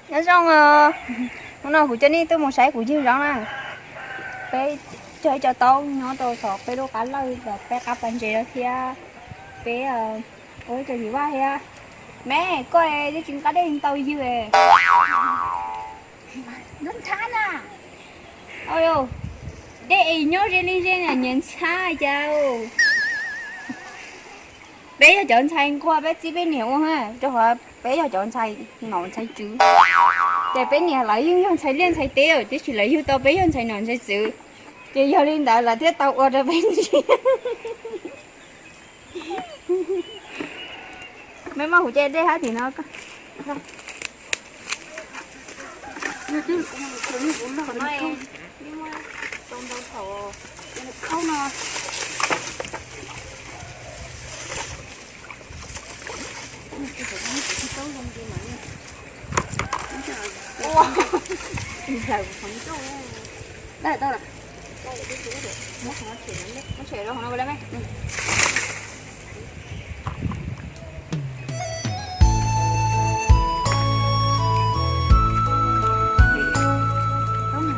Nyob zoo, hnub no kuv coj nej tuaj mus saib kuv ywg zov na. Peb cog ib co taub nyob rau saum peb lub qab lawj los peb qab pas ntses no thiab. Peb ua ib co yim vaj thiab. Me, koj twb tsis nqa dej tau ywg. Dej es nyob ze li ze na nyias ntxhab cas. Peb yog cov ntxhais nquag peb txib peb niam ua, rau qhov peb yog cov ntxhais nom ntxhais tswv. Ces peb niam lawv yeej yog ntxhais liaj ntxhais teb, tiam sis lawv yug tau peb yog ntxhais nom ntxhais tswv. Ces yog li ntawd lawv thiaj tau ua rau peb ntsia. Me muab kuv ce dej hab tim no.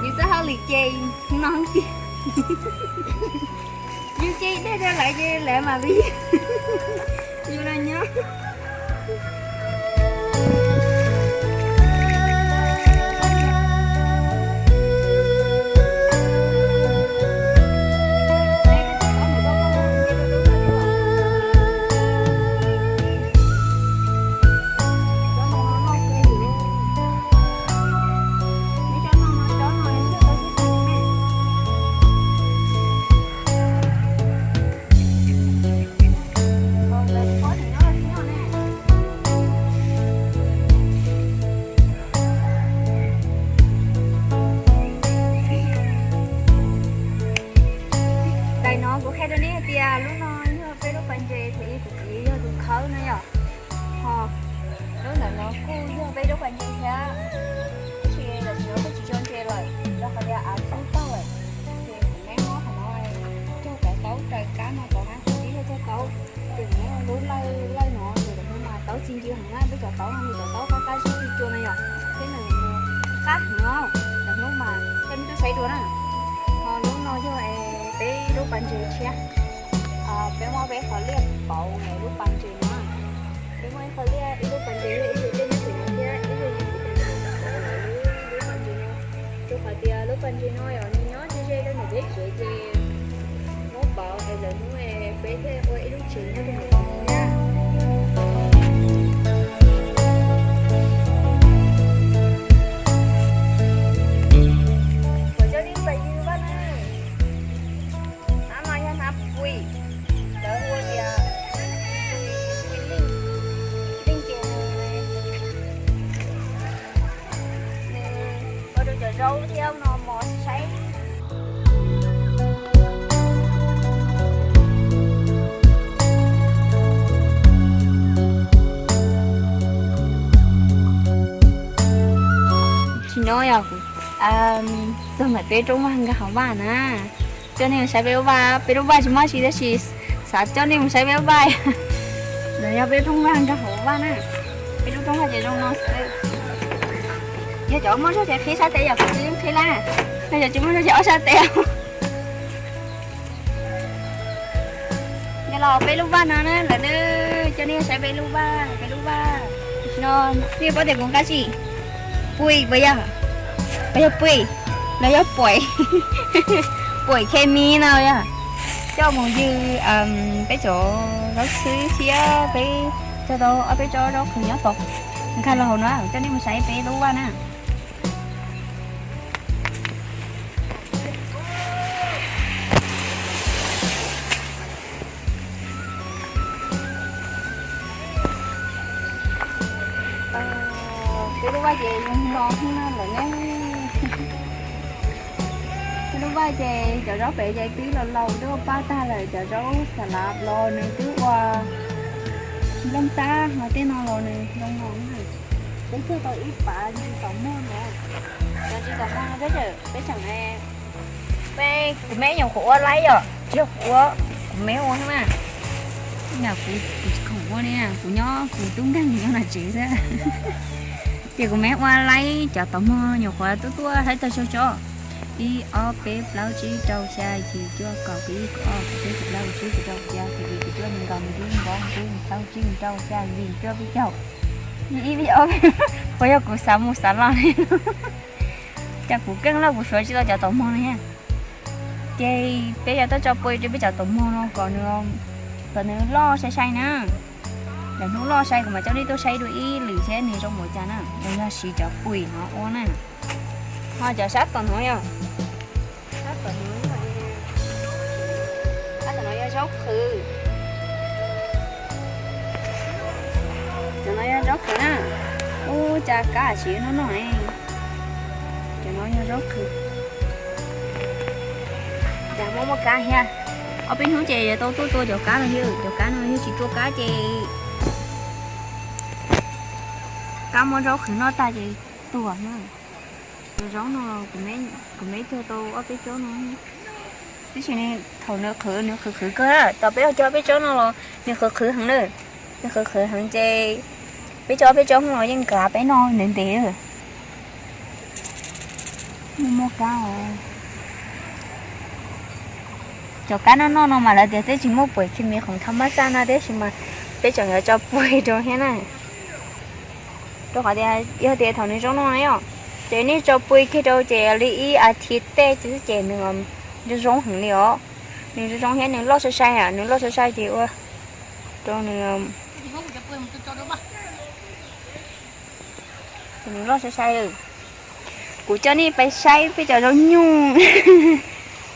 Yus txoj hauj lwm ces no tiag. Yus ce dej rau lawv ces lawv mam li yus los nyob. Tais no kuv qhia rau nej hais tias lub no yog peb lub pas ntses, thaum ub kuv txiv yog tus khawb no yom. Ho lub ntawm no kuj yog peb lub pas ntses thiab, tab sis tam sim no kuj tsis tso ntses lawm rau qhov tias av xub tag lawm. Ces kuv muab qhov no cog cov taub raws kab no rau na, kuv tib yog cog taub. Ces kuv muab lub lawj lawj no ces lawv hnub mas taub txi ncw heev na, peb cov taub no yog cov taub qab qab zib cua no yom, thiab nws qab heev os. Lawv hnub mas coj nej tuaj saib dua na. Ho lub no yog peb lub pas ntses tshiab. Peb muab peb qhov liaj pauv lub pas ntses no. Peb muab ib qho liaj, ib lub pas ntses yog ib tug liaj nyob tim no thiab ib tug yog tim no pauv lub pas ntses no. Rau qhov tias lub pas ntses no yog nws nyob ze ze rau ntawm peb tsev ces muab pauv es lawv hnub peb thiaj ua ib lub tsev nyob rau ntawm no na. Kuv coj nej mus saib vaj na. Hnab no yog hnab pui, lawv hu tias pui, pui leej, leej ces nws ua rau cov zaub thiab no mos saib. Tsis no yog kuv txog ntawm peb rooj vag nkag hauv vaj na. Coj nej mus saib peb lub vaj, peb lub vaj tsis muaj tsi tab sis xav coj nej mus saib peb lub vaj. Ntawm no yog peb rooj vag nkag hauv vaj na. Peb lub rooj vag ces zoo no xwb. Yog cov muaj zog ces qhib sab tes, yog kuv tsis yeej qhib na. Yog cov tsis muaj zog ces ob sab tes. Nyob los peb lub vaj no na lawm na, coj nej saib peb lub vaj, peb lub vaj. Tam sim no nej paub tias kuv nqa tsi, pui puas yog? Puas yog pui? Los yog puim? Puim khes mis no yog coj mus ywg peb cov zaub txhwb thiab peb cog tau ob peb tsob zaub qhwv nyob tod. Nkag los hauv no coj nej mus saib peb lub vaj na. Peb lub vaj ces zoo no thiab na lawm ne. Peb lub vaj ces cov zaub pem ces twb laus laus twb ua paj tag lawm, cov zaub xas lav los nws twb ua nplooj tab, ho tej no los nws zoo no na. Peb cog tau ib pas ntsis tom muag no, cov ntsis tom muag no peb tseem, peb tseem, peb kuv me nyuam qhuav ua laib yom, tsis yog kuv ua, kuv me ua xwb na. Kuv, kuv tsis khoom ua li, kuv nyob kuv tub nkeeg nyob nram tsev xwb. Ces kuv me ua laib cov taum mog nyuam qhuav tuaj tuaj saib tag tso tso. Ib ob peb plaub tsib rau xya yim cuaj kaum kaum ib kaum ob kaum peb kaum plaub kaum tsib kaum rau kaum xya kaum yim kaum cuaj nees nkaum nees ib nees kaum ob nees kaum peb nees kaum plaub kaum tsib kaum rau kaum xya kaum yim kaum cuaj kaum peb kaum. Ib ob, puas yog kuv xav mus xav los li? Cas kuv keej loj kuv suav tsis tau cov taum mog no thiab. Ces peb yuav tuaj tso pua rau peb cov taum mog no kom nws, kom nws loj sai sai na. Lwm hnub loj sai kuv mam coj nej tuaj saib dua ib lwm thiab nws zoo npaum cas na. Nws yog siv cov pui no ua na. Ho cov sab tom no yog, sab tom no, sab tom no yog zaub qhwv. Cov no yog zaub qhwv na. Ub, cas kab siv noj noj. Cov no yog zaub qhwv. Cas muaj muaj kab thiab. Ob peb hnub ces yuav tau tuaj tua cov kab no thiab. Cov kab no yog tsis tua kab ces kab muab zaub qhwv noj tag ces tuag na. Cov zaub no kuv me cog tau ob peb tsob no. Tiam sis thaum nws qhwv nws qhwv qhwv kawg, tau peb cog peb tsob no los nws qhwv qhwv heev na. Nws qhwv qhwv heev ces peb cog peb tsob no los yeej kav peb noj ntev ntev. Muaj muaj kab os. Cov kab noj noj no mas lawv tias twb tsis muaj pua khi mi khoom tha mab xaj na, tiam sis mas peb tseem yuav tso pua rau thiab na. Rau qhov tias yog tias thaum nws zoo no na yom, ces nej tso pua kiag rau ces li ib as thiv tej xwb ces nws zoo zoo heev li os. Nws zoo zoo thiab nws loj sai sai, nws loj sai sai ces ua rau nws, nws loj sai sai. Kuv coj nej pais saib peb cov zaub nyuj.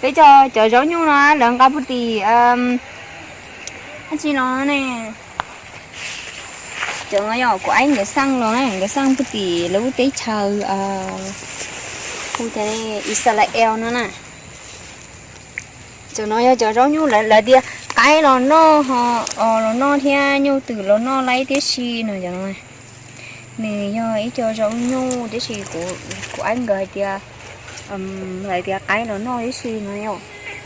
Peb cov, cov zaub nyuj no lawv nqa puag tim dab tsi no ne. Cov no yog kuv aib nkawd xaj los, nkawd xaj puag tim lub teb chaws hu tias Israel no na. Cov no yog cov zaub nyuj lawv tias qaib los noj, los noj thiab nyuj twm los noj laib tib si no cov no. Nws yog ib co zaub nyuj tiam sis kuv aib nkawd hais tias, lawv tias qaib los noj tib si no yom.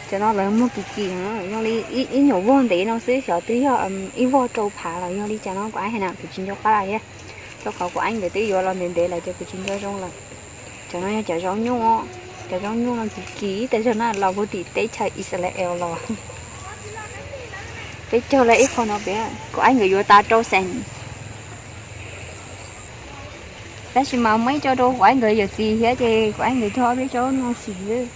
Cov no lawv muag kim kim, zoo li ib nyuam vog ntev no xwb, xyov twb yog ib vog rau phav los yog li cas no kuv aib hais na, kuv tsis nco qab thiab. Rau qhov kuv aib nkawd twb yuav los ntev ntev lawm ces kuv tsis nco zoo lawm. Cov no yog cov zaub nyuj, cov zaub nyuj no kim kim ib tag zog na, los puag tim teb chaws Israel los. Peb cog lawm ib qho no pem, kuv aib nkawd yuav tas rau xees. Tab sis mas muaj ib co rau kuv aib nkawd yawm txiv thiab ces kuv aib nkawd cog peb zaub no sim xwb.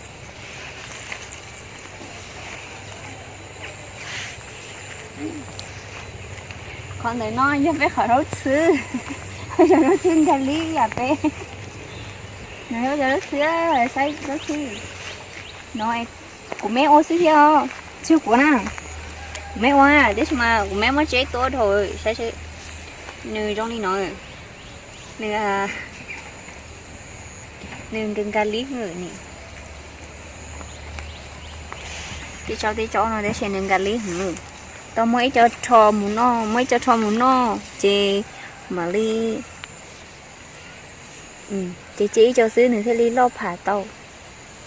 Qhov ntawm no yog peb qhov zaub txhwb, zaub txhwb nkag li yam peb. No yog zaub txhwb, saib zaub txhwb. No kuv me ua xwb thiab, tsis yog kuv na, kuv me ua, tiam sis mas kuv me muab tseb tuab dhau, saib seb nws zoo li no. Nws, nws nkag nkag li heev ni. Tib tsob tib tsob no tab sis nws nkag li heev. Tau muab ib co rho mus noj, muab ib co rho mus noj ces mam li, ces tseb ib co xwb nws thiaj li loj pham tau.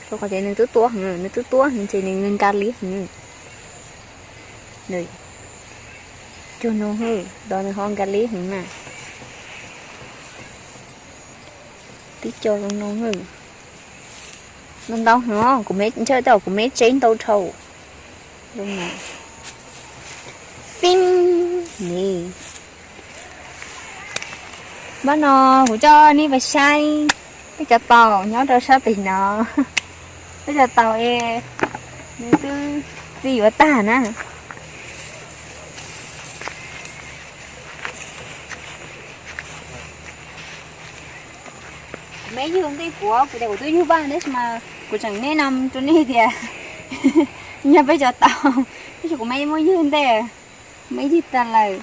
Rau qhov tias nws twb tuab heev, nws twb tuab heev ces nws nkag li heev. Cuag no hwj, ntawd nws ho nkag li heev na. Tib co zoo no hwj. Ntau ntau heev, kuv me ntshe tau kuv me tseb ntau dhau. Zoo no. Fib ni. Npaj no kuv coj nej pais saib peb cov taum nyob rau sab pem no. Peb cov taum es nws twb txi yuav tag na. Kuv me yug ntej kuv, kuv tias kuv twb yug npaj tab sis mas kuv tseem ne no rau nej tias yog peb cov taum, tab sis kuv me muab yug ntej, me yug tag lawm.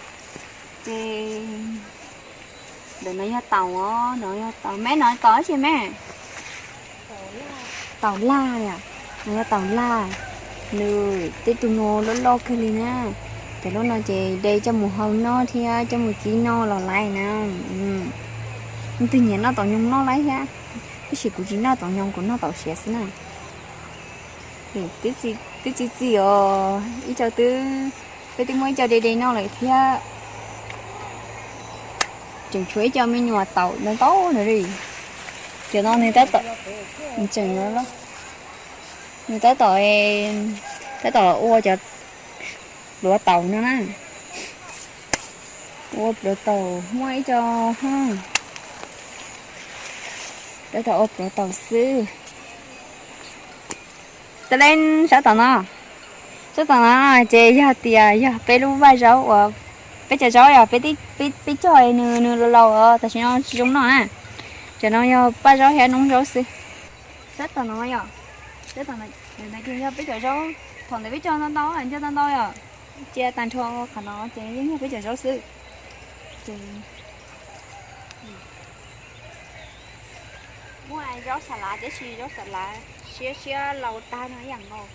Ces ntawm no yog taum os, no yog taum, me no taum dab tsi me? Taum laj, no yog taum laj. Nws tej tus no loj loj kawg li na. Cov lub no ces de coj mus hau noj thiab coj mus kib noj los laib na. Leej twg nyiam noj taum nyoos noj laib thiab, tab sis kuv tsis noj taum nyoos, kuv noj taum siav xwb na. Twb txi txi os, ib co twb, peb twb muab ib co de de noj lawm thiab. Tseem tshuav ib co me nyuam taum ntau ntau no li. Cov no nws tab tom, tseem, nws tab tom, tab tom ua cov pluav taum no na. Ua pluav taum muaj ib co, tab tom ua pluav taum xwb. Teb leej sab tom no, sab tom no ces yog tias yog peb lub vaj zaub uas peb cov zaub yog peb cog nws laus laus tam sim no tsis zoo noj na. Cov no yog paj zaub thiab noob zaub xwb. Sab tom no yog, sab tom no yog peb cov zaub, thaum ntawd peb cog ntau ntau, cog ntau ntau yog cia tag nrho qhov no ces yeej yog peb cov zaub xwb. Muaj zaub xa lav tiam sis zaub xa lav siab siab laus tag no ib yam nkaus.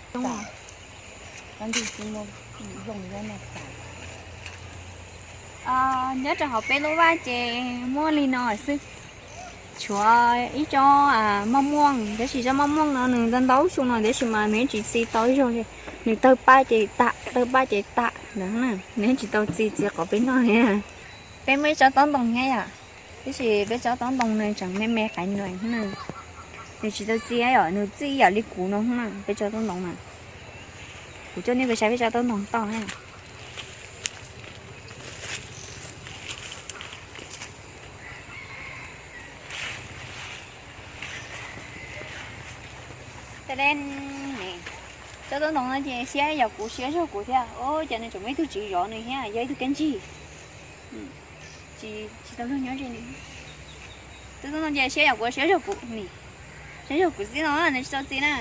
Nyob rau hauv peb lub vaj ces muaj li no xwb. Tshuav ib tsob maj muaj, tiam sis tsob maj muaj no nws ntau ntau xyoo no tiam sis mas nws tsis txi tau ib zaug li. Nws tawg paj ces tam, tawg paj ces tam ntawd na, nws tsis tau txi txiv qhov peb noj li. Peb muaj ib tsob taub ntoo thiab yom, tiam sis peb tsob taub ntoo nws tseem me me qaiv nuav na. Nws tsis tau txi yom, nws txi yam li kuv no na, peb tsob taub ntoo na. Kuv coj nej mus saib peb tsob taub ntoo toj na. Tsob taub ntoo no ces siab yam kuv siab zog kuv thiab. Ces nws tseem muaj ib tug tswv zov nws thiab, yog ib tug kab ntsig. Tsis tau luag nyob ze li. Tsob taub ntoo ces siab yam kuv siab zog kuv ni, siab zog kuv xwb no nws tsis tau txi na.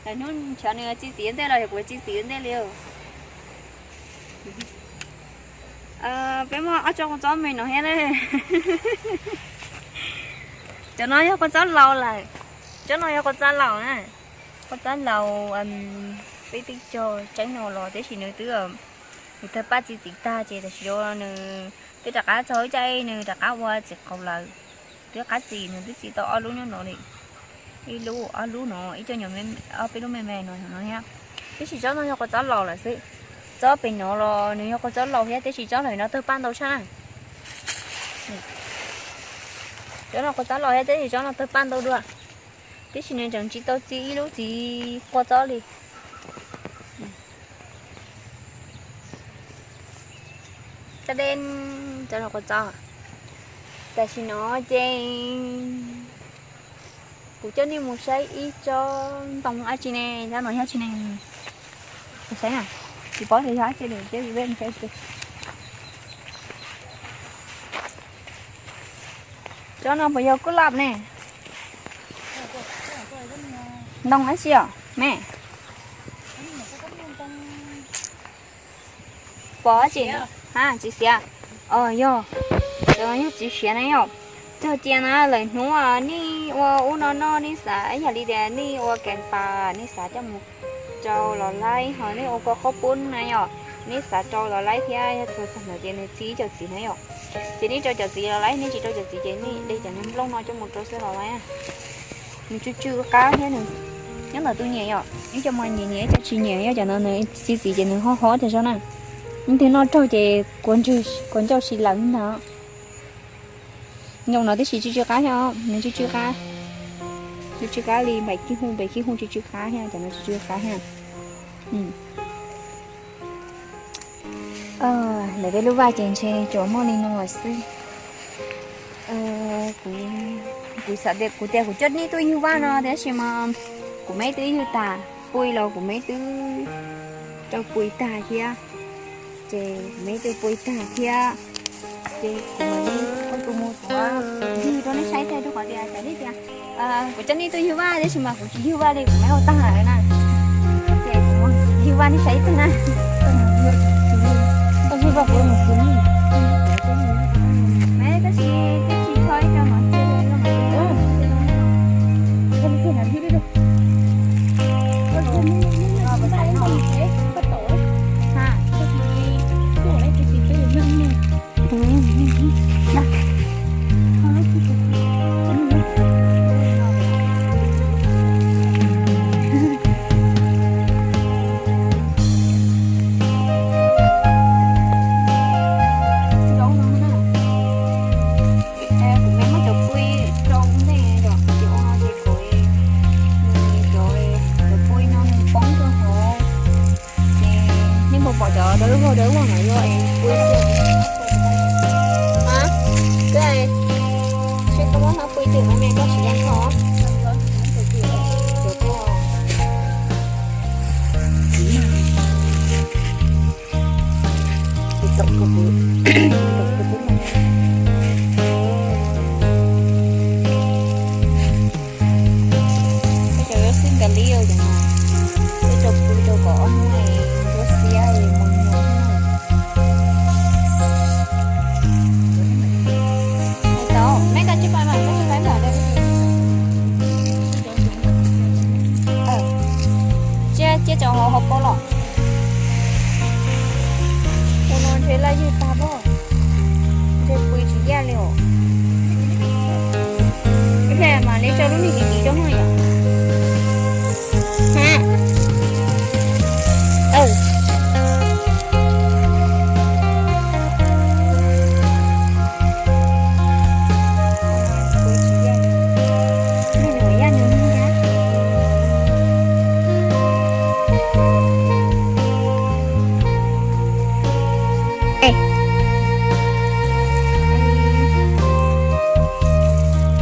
Lawm hnub nrhiav nws txi txiv ua ntej los yog kuv txi txiv ua ntej li. Peb muaj ob tsob kua txob me no thiab na. Cov no yog kua txob laus lawm, tsob no yog kua txob laus na. Kua txob laus, peb twb cog tseeb no los tiam sis nws twb, nws tawg paj txi txiv tag ces tam sim no nws twb rov qab txog ib caij nws rov qab ua txiv qaus lawm. Twb qab txi, nws twb txi tau ob lub nyob no li, ib lub ob lub no, ib co nyuam, ob peb lub me me no no thiab. Tiam sis tsob no yog kua txob laus lawm xwb. Tsob pem no los nws yog kua txob laus thiab tiam sis tsob lawm no tawg paj ntau tshaj na. Tsob no kua txob laus thiab tiam sis tsob no tawg paj ntau dua. Tiam sis nws tseem tsis tau txi ib lub txiv kua txob li. Cov dej, cov no kua txob. Tam sim no ces kuv coj nej mus saib ib tsob ntoo dab tsi ne, cov no yog tsi ne. Saib na, tsis paub tias yog dab tsi li, coj nej mus saib. Cov no puas yog kub lab ne? Ntoo dab tsi os me? Pom dab tsi? Ha, txiv xiav. Os yog, cov no yog txiv xiav na yom. Txog cia na lawm hnub nej ua ub no noj nej xav ib yam li tias nej ua kas pas nej xav coj mus rau los laib ho nej ua kua qaub pub na yom, nej xav rau los laib thiab yog txog txog ntawd ces nws txi ib co txiv na yom. Ces nej rau cov txiv los laib, nej tsis rau cov txiv ces nej de cov niag nplooj no coj mus rau xwb los laib. Nws tsw tsw qab thiab nws nyob ntawm tus nyiam yom, ib co mas nyiam nyiam ib co tsis nyiam, yog cov no nws txi txiv ces nws ho ho tas zog na. Leej twg noj raug ces kua ncauj si lawm ntag. Nyob no tib si tsw tsw qab thiab, nws tsw tsw qab, tsw tsw qab li npaim kib hu, npaim kib hu tsw tsw qab thiab, cov no tsw tsw qab thiab. Ntawm peb lub vaj ces ntshe tsuas muaj li no xwb. Kuv xav tias kuv tias kuv coj nej tuaj yug vaj no tiam sis mas kuv me twb yug tag, pui los kuv me twb rau pui tag thiab. Ces kuv me twb pui tag thiab. Ces kuv mam li ua tus mus tuav yug rau nej saib thiab rau qhov tias xav nej tias kuv coj nej tuaj yug vaj tiam sis mas kuv tsis yug vaj li, kuv me ua tag lawm na. Ces kuv mus yug vaj nej saib tag na. Me tab sis twb tsis txhob ib co no cia li no. Meb koj tsis paub mas koj tsis paub mas. Tsiab, tsiab tso hauv hauv paus los. Ua no ntshe laj ywg tag pob, ntshe pw tsis yaj li os. Ib pliag mam li tso lub niag tiv tiv rau no yom. Ha.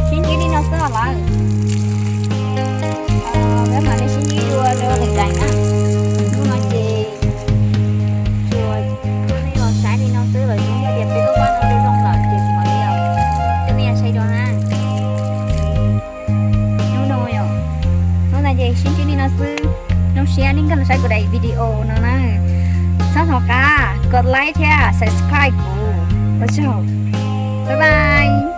Sib ntsib li no xwb os lawm. Peb mam li sib ntsib dua rau lwm daim na. Hnub no ces tsuas coj nej los saib li no xwb lawm, yog tias peb lub vaj no zoo zoo lawm ces tsis mam li os, coj nej los saib dua na. Hnub no yom, hnub no ces sib ntsib li no xwb. Zoo siab nej nkag los saib kuv daim video no na. Txhob thov qab kov like thiab subscribe kuv. Ua tsaug. Bye bye.